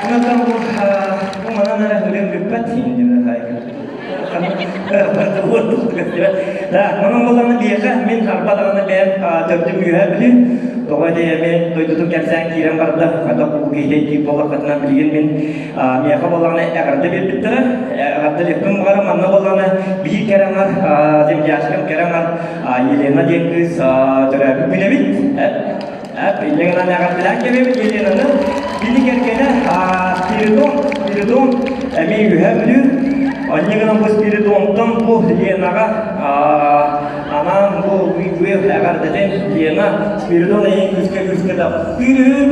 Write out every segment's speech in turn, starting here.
Онон бу бу манан эрэ ырыам бүппэт Да, манан буоллаҕына биһиэхэ мин арба даҕаны бэйэм төрдүм үөһэ Бүлүү. Тоҕо диэми дойдутун кэпсээн киирэн барда. Хайдах бу киһи диир буоллаххытына билигин мин миэхэ буоллаҕына эҕэрдэ биэрбиттэрэ. Эҕэрдэлиэхпин баҕарам манна буоллаҕына биир кэрэ аҥар землячкам кэрэ аҥар Елена диэн кыыс төрөөбүт күнэбит. Инньэ гынан эҕэрдэлээн кэбиэбит Еленаны. Кини кэргэнэ Спиридон, Спиридон эмиэ үһэ Бүлүү. Онньа гынан бу Спиридонтан бу Ленаҕа анаан бу үө эҕэрдэтин Лена Спиридон эйиҥ күүскэ күүскэ таптыыр үһү.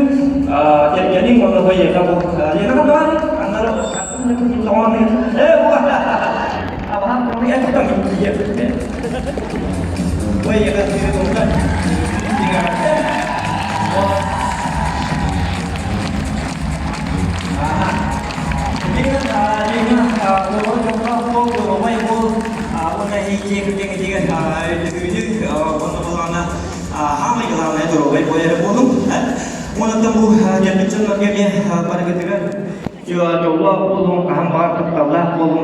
Кэргэниҥ уонна бу эйиэхэ бу Ленаҕа баар аннары Э бу абаһан Бу эйиэхэ Спиридонтан Дьоллоох буолуҥ, хаһан баҕар тапталлаах буолуҥ.